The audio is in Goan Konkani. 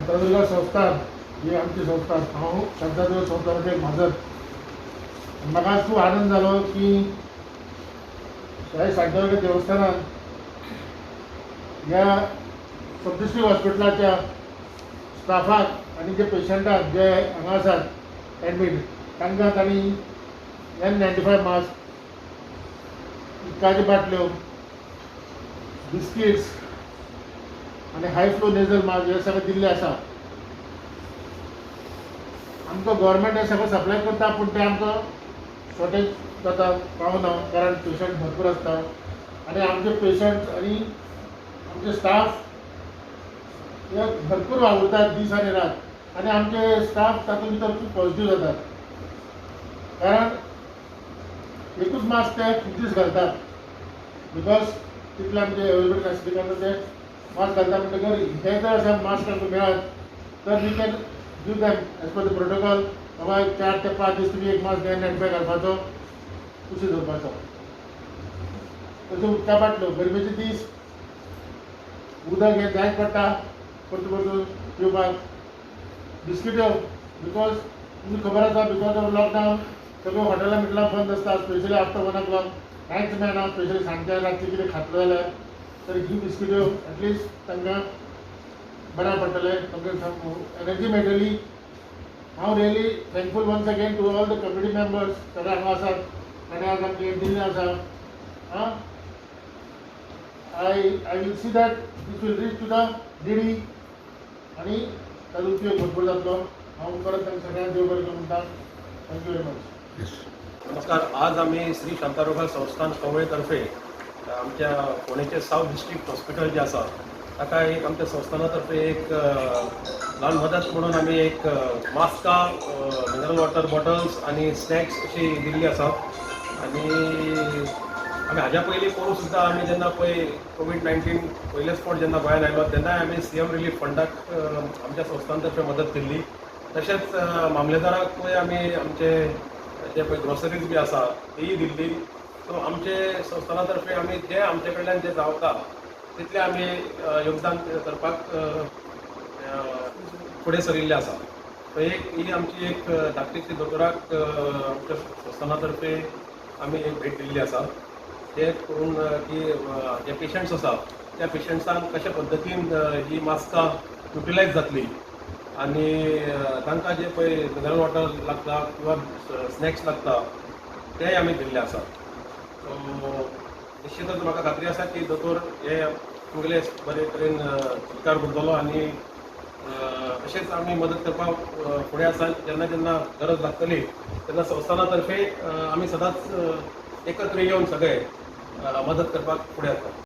शांतादुर्गा संस्थान ही आमची संस्था. हांव शांतादुर्गा संस्थानाचे एक म्हाजन. म्हाका आज खूब आनंद जालो की ह्या शांतादुर्गा देवस्थानान ह्या सब डिस्ट्रिक्ट हॉस्पिटलाच्या स्टाफाक आनी जे पेशंटाक जे हांगा आसात एडमीट, तांकां तांणी N95 mask, उदकाच्यो बाटल्यो, बिस्किट्स आनी हाय फ्लो नेजल मास्क हे सगळें दिल्लें आसा. आमकां गव्हर्मेंट हे सगळें सप्लाय करता, पूण तें आमकां शॉर्टेज जाता, पावना, कारण पेशंट भरपूर आसता आनी आमचे पेशंट आनी आमचे स्टाफ हे भरपूर वावुरतात दीस आनी रात आनी आमचे स्टाफ तातूंत भितर खूब पॉझिटीव जातात, कारण एकूच मास्क ते खूब दीस घालतात, because तितले आमचे अवेलेबल नासले कारणान ते मास्क घालता. म्हणटकर हे जर अशें मास्क आमकां मेळत तर we can give them as per the protocol, बाबा 4 ते 5 दीस तुमी एक मास्क N95 घालपाचो, कुशीक दवरपाचो. तशें उदका बाटल्यो, गरमेचे दीस, उदक हें जायच पडटा परतून परतून पिवपाक. बिस्किट्यो, because तुमकां खबर आसा, because of lockdown सगळ्यो हॉटेलां बिटलां बंद आसता, स्पेशली आफ्टर 1 ओ क्लॉक कांयच मेळना. स्पेशली सांजचे, रातचें कितें खातलो जाल्यार तर ही बिस्किट्यो एटलिस्ट तांकां बऱ्याक पडटलें, तांकां एनर्जी मेळटली. हांव really thankful once again to all the committee members, सगळे हांगा आसात, ताणें आज आमचें दिल्लें आसा. आं, I will see that this will reach to the needy आनी ताजो उपयोग भरपूर जातलो. हांव परत तांकां सगळ्यांक देव बरें करूं म्हणटा. Thank you very much. नमस्कार. आज आमी श्री शांतादुर्गा संस्थान कवळे तर्फे आमच्या फोंडेचे सावथ डिस्ट्रिक्ट हॉस्पिटल जे आसा, ताका एक आमच्या संस्थाना तर्फे एक ल्हान मदत म्हणून आमी एक मास्कां, मिनरल वॉटर बॉटल्स आनी स्नॅक्स अशी दिल्ली आसा. आनी आमी हाज्या पयलीं पोरूं सुद्दां आमी जेन्ना पळय कोवीड-19 पयलेच फावट जेन्ना गोंयांत आयलो, तेन्नाय आमी सीएम रिलीफ फंडाक आमच्या संस्थान तर्फे मदत केल्ली. तशेंच मामलेदाराकूय आमी आमचे जे पळय ग्रोसरीज बी आसा, तीय दिल्ली. सो आमचे संस्थाना तर्फे आमी जे आमचे कडल्यान जे जावता तितलें आमी योगदान करपाक फुडें सरिल्ले आसा. सो एक ही आमची एक धाकटीशी दोतोराक आमच्या संस्थाना तर्फे आमी एक भेट दिल्ली आसा. ते करून की जे पेशंट्स आसा, त्या पेशंट्सांक कशा पद्दतीन ही मास्कां युटिलायज जातली आनी तांकां जे पळय मिनरल वॉटर लागता किंवा स्नॅक्स लागता, तेय आमी दिल्ले आसा. सो निश्चितच म्हाका खात्री आसा की दोतोर हे तुमगेले बरे तरेन स्विकार करतलो आनी अशेंच आमी मदत करपाक फुडें आसा. जेन्ना जेन्ना गरज लागतली तेन्ना संस्थाना तर्फे आमी सदांच एकत्र येवन सगळे मदत करपाक फुडें आसा.